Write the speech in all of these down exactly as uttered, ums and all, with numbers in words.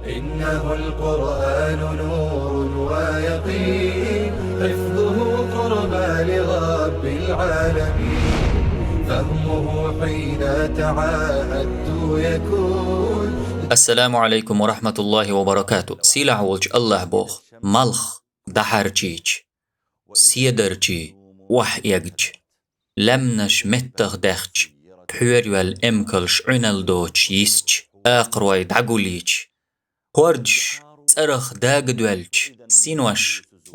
إنه القرآن نور ويقين، حفظه قربى لرب العالمين، فهمه حين تعاهدت يكون. Ассаламу Ӏалайкум ва рахьматуллахӀи ва баракатугь. Сийлахь волчу АллахӀа боху: малх дӀахьарчийча, седарчий охьаэгча, лаьмнаш меттах даьхча, пхьоьрваьлла эмкалш Ӏуьнал доцуш йисча, акхарой дӀагулйича, хӀордаш цӀарах дагадоьлча, синош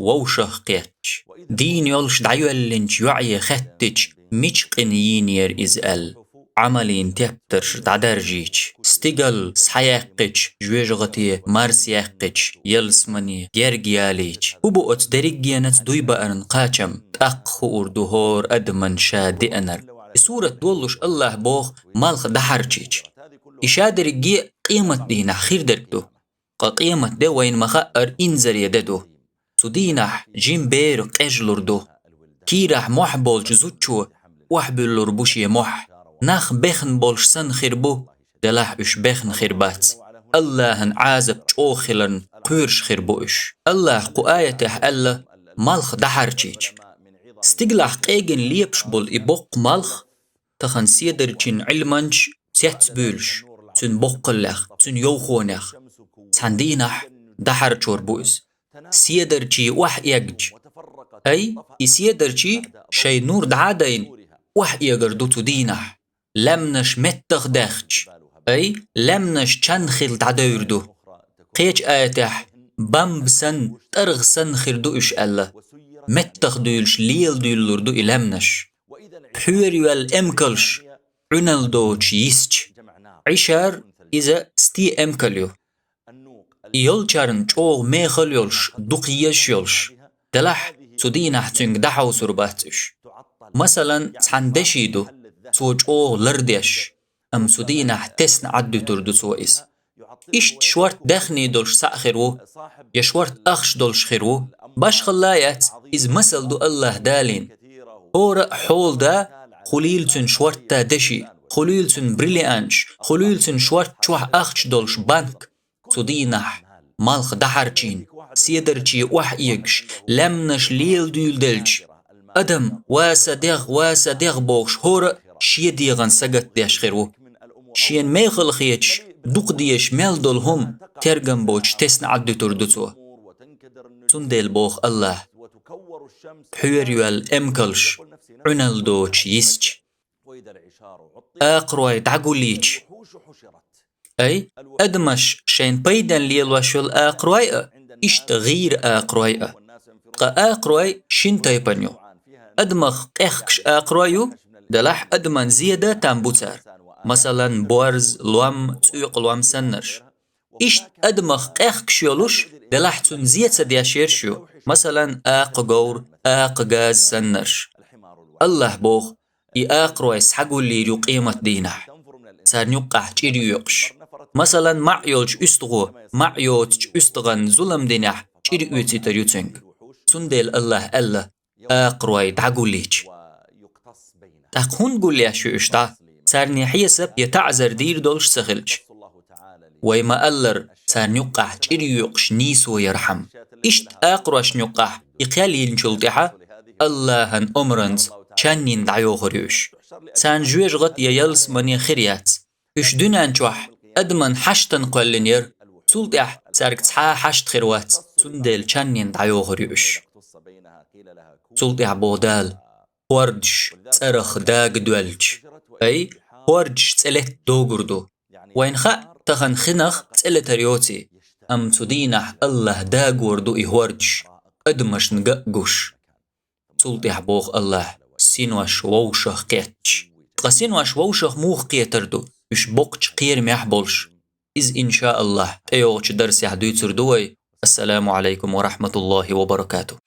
вовшах кхеттача, дийна йолуш дӀайоьллинчу йоӀе хаьттича, мича къина йийнера иза аьлла, Ӏамалийн тептарш дӀадаржийча, стигал схьаяьккхича, жоьжахате марс яьккхича, ялсамане герга ялийча, хӀун бу оцу дерригенаца дуй баарна кхачам? ТӀаккха хуур ду хӀора адаман ша деанарг. И сурат доллуш АллахӀа боху: малх дӀахьарчийча. И ша дерриге къематдийнахь хир дерг ду. Ткъа къематде вайна ма-хаъара инзаре де ду. Цу дийнахь жима бер къежлур ду. Кийрахь мохь болчу зудчо охьабуьллур бу шен мохь. Нах бехна болуш санна хир бу, делахь уьш бехна хир бац. АллахӀан Ӏазап чӀогӀа хиларна кхоьруш хир бу уьш. АллахӀа кху аятехь аьлла: малх дӀахьарчийча. Стигалахь къегина лепаш болу и боккха малх тахана седарчин Ӏилманчаш цецбуьйлуш, цуьнан боккхаллех, цуьнан йовхонех, цхьана дийнахь дӀахьарчор бу иза. Седарчий охьаэгча. Ай, и седарчий шайн нур дӀа а дайна, охьаэгар ду цу дийнахь. Лаьмнаш меттах даьхча. Ай, лаьмнаш чан хилла дӀадевр ду. Кхечу аятехь: бамба санна, тӀаргӀа санна хир ду уьш аьлла. Меттах дуьйлуш леладуьйлалур ду и лаьмнаш. Пхьоьрваьлла эмкалш Ӏуьнал доцуш йисча. Ӏишар иза сте эмкал ю. И йолчарна чӀогӀа мехал йолуш, дукха езаш йолуш. Делахь цу дийнахь цуьнга дӀахьовсур бац уьш. Масалан, цхьана деши ду, цо чӀогӀа лардеш, амма цу дийнахь тесна Ӏаддуьтур ду цо иза. Иштта шорта даьхний долуш цхьаъ хир ву, я шорта ахча долуш хир ву, башхалла яц, иза масал ду АллахӀа далийна. ХӀора а хьолада, хуьлийла цуьнан шортта деши, хуьлийла цуьнан бриллианташ, хуьлийла цуьнан шорта чохь ахча долуш банк. Цу дийнахь малх дӀахьарчийна, седарчий охьаэгаш, лаьмнаш леладуьйладелча, адам: «Ва сан дегӀ, ва сан дегӀ», – бохуш, хӀора а шен дегӀан сагатдеш хир ву. Шена мехала хеташ, дукха дезаш мел долу хӀума тергам боцуш тесна Ӏаддуьтур ду цо. Цундела боху АллахӀа: пхьоьрваьлла эмкалш Ӏуьнал доцуш йисча. Акхарой дӀагулйича. Ай, адамаш шайн пайденна лелош йолу акхарой а, иштта гӀийра акхарой а. Ткъа акхарой шина тайпана ю. Адамах къехкаш акхарой ю, делахь адаман зеда там бу цара. Масалан, борз, лом, цӀоькъа лом саннарш. Иштта адамах къехкаш йолуш, делахь цунна зе ца деш ерш ю. Масалан, акха говр, акха газ саннарш. АллахӀа боху: и акхарой схьагулйийр ю къематдийнахь, царна юккъахь чӀир йоькъуш. Масалан, маӀа йолчу уьстагӀо маӀа йоцучу уьстагӀан зулам динехь чӀир оьцуьйтур ю цуьнга. Цундела АллахӀа аьлла: акхарой дӀагулйича. ТӀаккха хӀунда гулъеш ю уьш дӀа? Царна хьесап я таӀзар дийр долуш ца хилча. Вай ма-аллара, царна юккъахь чӀир йоькъуш нийсо ярхьама. Иштта акхарошна юккъахь и кхел йинчул тӀаьхьа АллахӀан омранца чаннин дӀайохур ю уьш. Царна жоьжахати я ялсамани хир яц. Уьш дуьнен чохь адаман хьаштана кхоьллина яра, цул тӀаьхьа цаьрга цхьа а хьашт хир вац, цундела чаннин дӀайохур ю уьш. Цул тӀаьхьа боху Дала: хӀордаш цӀарах дага доьлча, ай, хӀордаш цӀе летта догур ду. Вайна хаьа, тахана хинах цӀе летар йоций, амма цу дийнахь АллахӀа дагор ду и хӀордаш, адамашна ган а гуш. Цул тӀаьхьа боху АллахӀа: синош вовшах кхетташ. Ткъа синош вовшах муха кхетар ду, уьш боккхачу кхерамехь болуш? Иза, иншааллахӀ, тӀейогӀучу дарсехь дуьйцур ду вай. Ассаламу Ӏалайкум ва рахьматуллахӀи ва баракатугь.